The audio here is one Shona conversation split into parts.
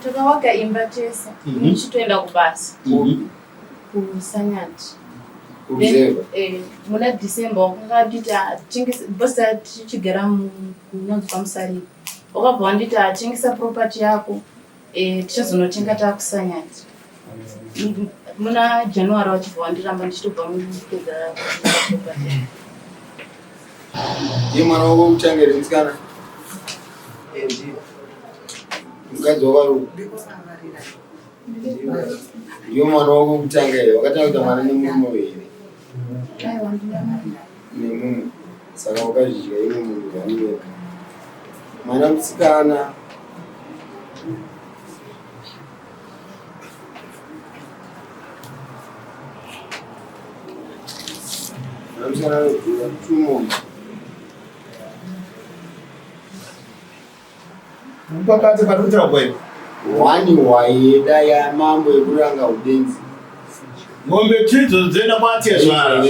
Takavaka imba tese ndichitoenda kubasa kuSanyati. Kuruzevha. Eh, muna December wakanditi atengese boss tichigara kunonzi kwaMusariri. Wakabva wanditi atengesa property yako eh, tichazonotenga takuSanyati. Muna January wachibva wandiramba ndichitobva mupedza property. Ndiye mwana wako wekutanga here musikana? Mukadzi wako ari ndiyo mwana wako wekutanga here? Wakatanga kuita mwana nemurume here? Aiwa, ndina Nemumwe. Saka wakazvidya iwe munhu zvani wega. Mwana musikana mwana musikana anobvira 2 months. Mupapate pari kutaurwa ipo. One hwayeda yamambo yekuranga ubenzi. Mombe two idzodzo dzoenda kwatezvara.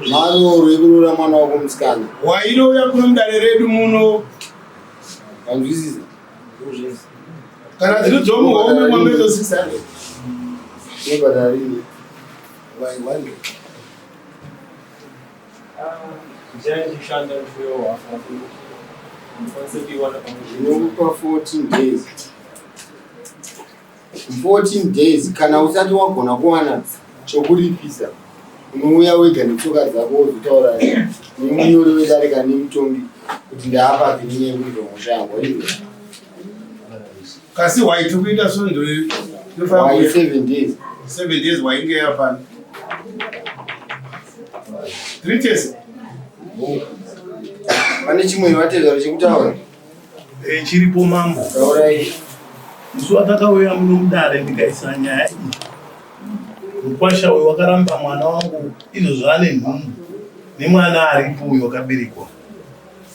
Maroro ekuroora mwana wako musikana. Wainouya kuno mudare redu muno. Wanzwisisa? Kana dziri dzomuhomwe mombe idzo 600. Unobhadhara rini? Wai one. Ndichishanda ndichiuyawo hafu ndikwanise kuiwana pamwe. Ndinokupa 14 days. 14 days kana usati wagona kuwana chokuripisa unouya wega netsoka dzako wozotaura nemunyori wedare kana nemutongi kuti ndaapapi nenyaya yekuti mhosva yangu aiwa. Kasi waiti kuita svondo Wai 7 days. 7 days wainge yapano. 3 days. Pane chimwe vatezvaro chekutaura? Chiripo mambo. Taurai. Musi watakauya muno mudare ndikaisa nyaya iyi. Mukwasha uyu wakaramba mwana wangu izvozvo ane nhumbu nemwana aripo uyu wakaberekwa.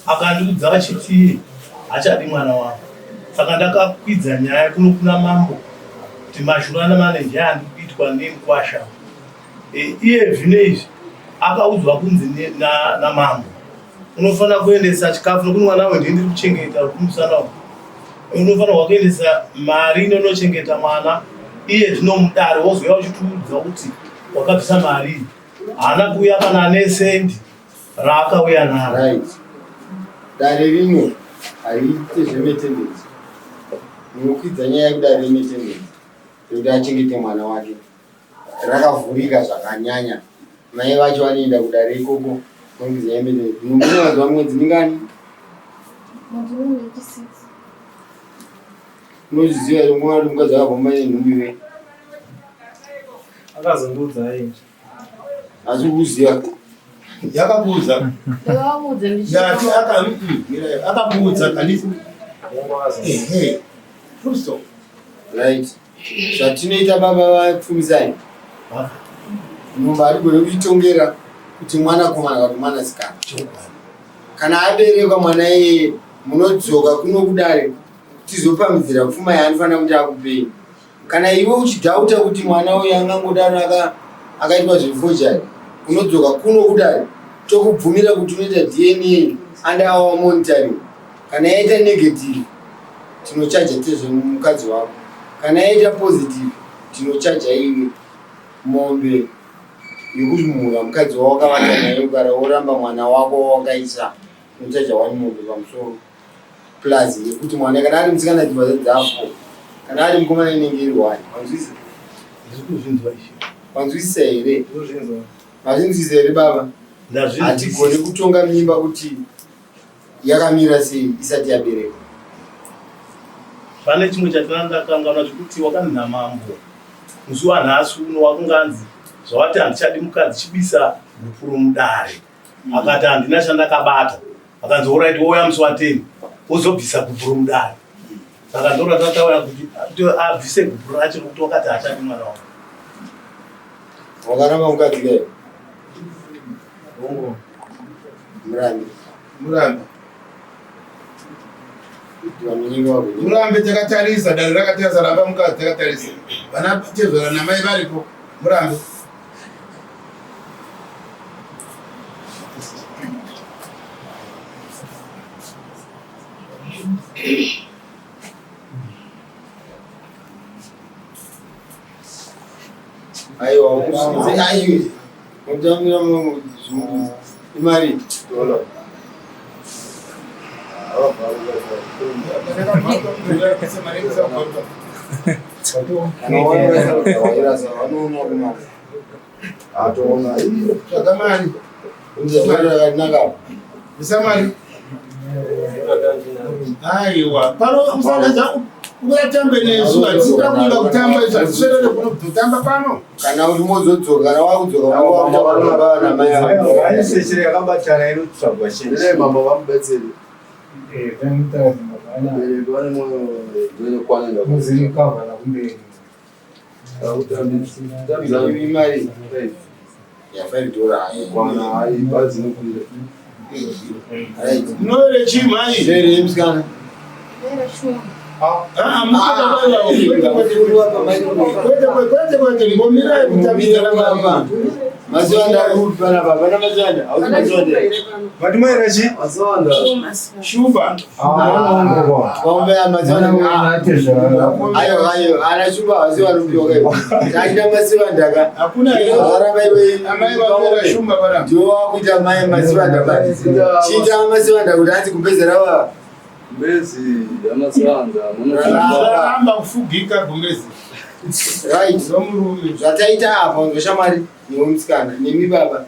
Akandiudza achiti hachadi mwana wangu. Saka ndakakwidza nyaya kuno kuna mambo kuti mashura namaneja andi kuitwa nemukwasha. Iye zvino izvi akaudzwa kunzi namambo unofanira kuendesa chikafu nokuti mwana uyu ndiye ndiri kuchengeta kumusana uku. Unofanirwa kuendesa mari inonochengeta mwana iye zvino mudare wozouya uchitiudza kuti wakabvisa mari iyi. Haana kuuya kana ane sendi raakauya naro. Right. Dare rino hariite zvemetendenzi. Munokwidza nyaya yekudare remetendenzi yekuti achengete mwana wake. Rakavhurika zvakanyanya. Mai vacho vanoenda kudare ikoko munokwidza nyaya yemetendenzi. Munowanzwa mwedzi mingani? Mwedzi 26. Unozviziva here nguva kuti mukadzi akabva nenhumbu iwe? Akazondiudza iye. Asi kuziva. Yakakuudza. Ndakakuudza Ndati aka akakuudza kani. Ehe. Full stop. Right. Zvatinoita baba vapfumisai. Nhumbu harigone kuitongera kuti mwanakomana kana kuti mwanasikana. Kana aberekwa mwana iyeye munodzoka kuno kudare tizopamhidzira pfuma yaanofanira kuti akupei. Kana iwe uchidhauta kuti mwana uyu angangodaro akaitwa zvefojari, unodzoka kuno kudare tokubvumira kuti unoita DNA under our monitoring. Kana yaita negative tinochaja tezve mukadzi wako. Kana yaita positive tinochaja iwe mombe yekuzvimura mukadzi wawakavata naye ukara woramba mwana wako wawakaisa, unochaja one mombe pamusoro plus yekuti mwana kana ari musikana dzibva dzafo, kana ari mukomana inenge iri one. Wanzwisisa? Ndiri kuzvinzwa ishe. Wanzwisisa here? Mazvinzwisisa here baba? Hatigoni kutonga mimba kuti yakamira sei isati yaberekwa. Pane chimwe chatina ndakanganwa zvekuti wakanzi namambo musi wanhasi uno wakunganzi zvawati handichadi mukadzi chibisa gupuro mudare. Akati handina chandakabata. Akanzi alright wouya musi wa10 wozobvisa gupuro mudare. Saka ndoratataura kuti abvise gupuro racho nokuti wakati haachadi mwana wangu. Wakaramba mukadzi kai? Murambi. Murambi. Murambe takatarisa, dare rakatarisa, ramba mukadzi takatarisa. Vana tezvara namai varipo. Murambe. Aiwa, musvitse aiwe. Mutambira muzungu. Imari. Dollar. Tsvaga mari. Isa mari. Aiwa, pano usadza uyatambe nesu hatisida kuda kutamba izvo hatiswerere kuno kutotamba pano. Kana uri mozodzoka kana wakudzoka Vaisechere yakabatana inotsvagwa chete. Mama vamubetseri. Vabereki vane mwoyo ndinokwanira. Imari ya 5 dollar. Kwana hayi bhazi inokwira. Right. Munoere chii mhai? Zvere musikana. Vera shuma. Ah, Kwete kwete kwete mbomirai kutambidzana baba. Maziwanda ari kupi panapa? Pana maziwanda? Hausi maziwanda here? Matimoera chi? Asanda. Shuma sima. Shuba. Waombe maziwanda. Ayo ayo, ana shuba hausi vanombiwa kai. Taida maziwanda ka. Hakuna Varamba iwe. Amai vapera shumba panapa. Ndiwo wakuita mai maziwanda ba. Chiita maziwanda kuti anzi kumbezera wa. Mbezi yamasanda munoshamba. Zvaramba kufugika gumbezi. Right. Zomurume. Zvataita apa ndoshamwari newe musikana nemi baba.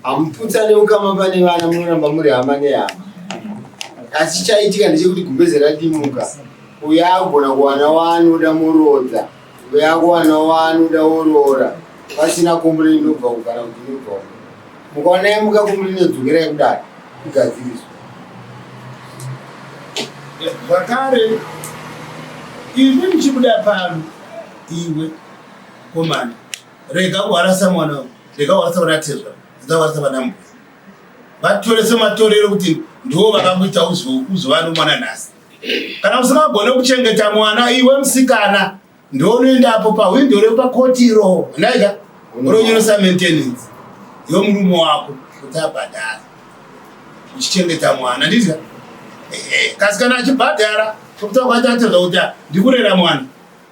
Hamuputsane ukama pane vana munoramba muri hama nehama. Asi chaitika ndechekuti gumbeze radimuka. Uyo agona kuwana waanoda muroodza. Uyo akuwana waanoda woroora. Pasina komborero inobva uku kana kuti inobva uku. Mukaona yamuka komborero inodzokerai kudare igadziriswe. Zvakare imi muchibuda pano iwe komana rega kuharasa mwana wangu, rega kuharasa vana tezvara rega kuharasa vana mbuya vatore sematorero kuti ndiwo vakakuita uzova nomwana nhasi kana usingagone kuchengeta mwana iwe musikana ndounoendapo pahwindo repakotiro ndaika unonyoresa maintenance yomurume wako kuti abhadhara uchichengeta mwana ndizva kasi kana achibhadhara tokuta kwacho atozva kuti ndikurera mwana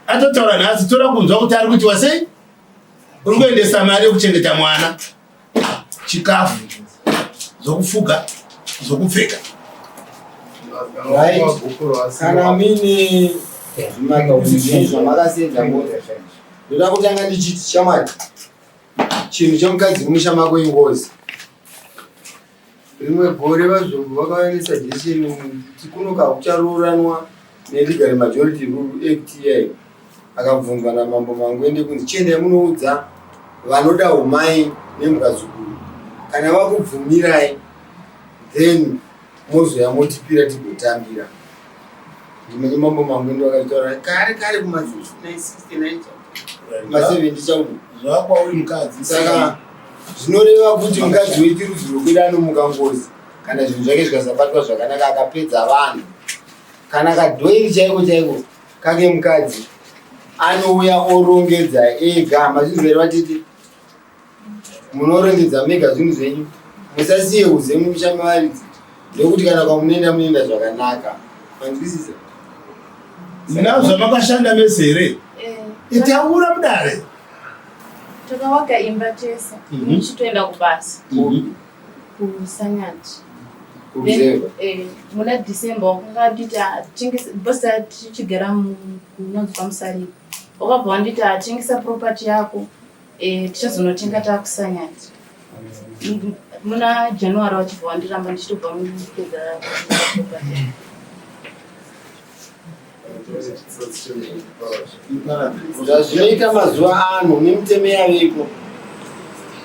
atotaura nhasi toda kunzwa kuti ari kuitiwa sei uri kuendesa mari yekuchengeta mwana chikafu zvokufuga zvokupfeka Right. Kana mine zvinhu zvamakasenza mota ndoda kutanga ndichiti shamwari chinhu chemukadzi mumusha mako ingozi rimwe gore vazvombo vakauya nesuggestion kuti kunoka kucharooranwa nelegal majority rule act iyayi akabvunzwa namambo mangwende kunzi chiendai munoudza vanoda umai nemukazukuru kana vakubvumirai then mozoya motipira tigotambira ndimene mambo mangwende vakazvitaura kare kare kuma 69 kuma 70 chauno zvakwauri mukadzi saka zvinoreva kuti mukadzi wechirudzi rwokuda anomuka ngozi kana zvinhu zvake zvikasabatwa zvakanaka akapedza vanhu kana kadhoiri chaiko chaiko kake mukadzi anouya orongedza ega mazvinhu here vatete munorongedza mega zvinhu zvenyu musasiye uze mumusha mevaridzi ndokuti kana kwamunoenda munoenda zvakanaka manzwisisa muna zvamakashanda mese here itaura mudare Takawaka imba tese. Muchitoenda kubasa kuSanyati. kuruzevha Muna December wakanditi atengese bhosi tichigara kunonzi kwaMusarira. Wakabva wanditi atengesa property yako tichazonotenga taakuSanyati. Muna January wachibva wandiramba ndichitobva mupedza property. Zvazvinoita mazuva ano nemitemo yaveko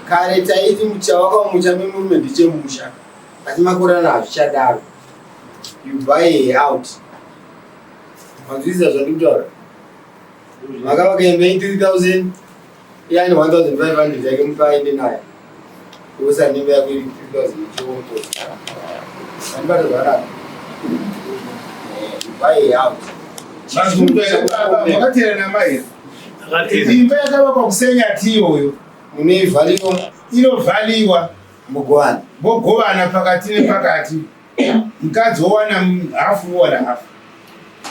kare taiti chawakamucha memurume ndechemusha asi makore ano hazvichadaro you buy her out manzwisisa zvandiri kutaura makavaka imba ye 3000 iyani 1500 yake mupa aende nayo osa nemba yako iri 3000 ichiomkosa andibata zvakanaka you buy her out makateerana namai imba yakavakwa kusenyati iyoyo munoivhaliwa inovhaliwa mugovana vogovana pakati nepakati mukadzi wowana hafu wowana hafu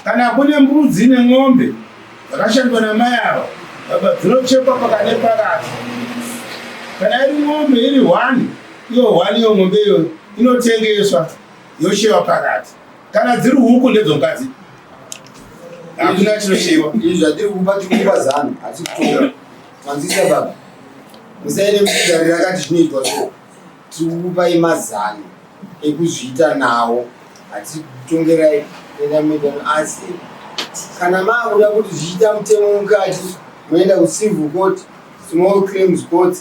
kana kune mbudzi nemombe dzakashandwa namai ava Baba dzinochekwa pakati nepakati. Kana iri mombe iri one, iyo one iyo mombe iyoyo inotengeswa yoshewa pakati. Kana dziri huku ndedzomukadzi. Hakuna chinoshewa. Izvi zvatiri kupa tiri kupa zano, hatisi kutonga. Manzwisisa baba? Musaende mudare rakati zvinoitwa so. Tiri kukupai mazano ekuzviita nawo. Hatisi kutongerai kuenda muitano asi kana maakuda kuti zvichiita mutemo mukati moenda kucivil court, small claims court,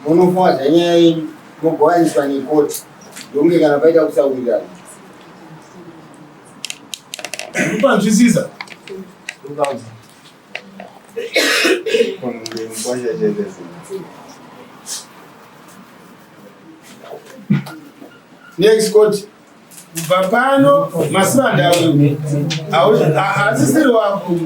monofowadza nyaya yenyu mogovaniswa necourt. Ndokunge kana paita kusawirirana. Upanzwisisa? Next court. Kubva pano masivanda uyu asisiri wako.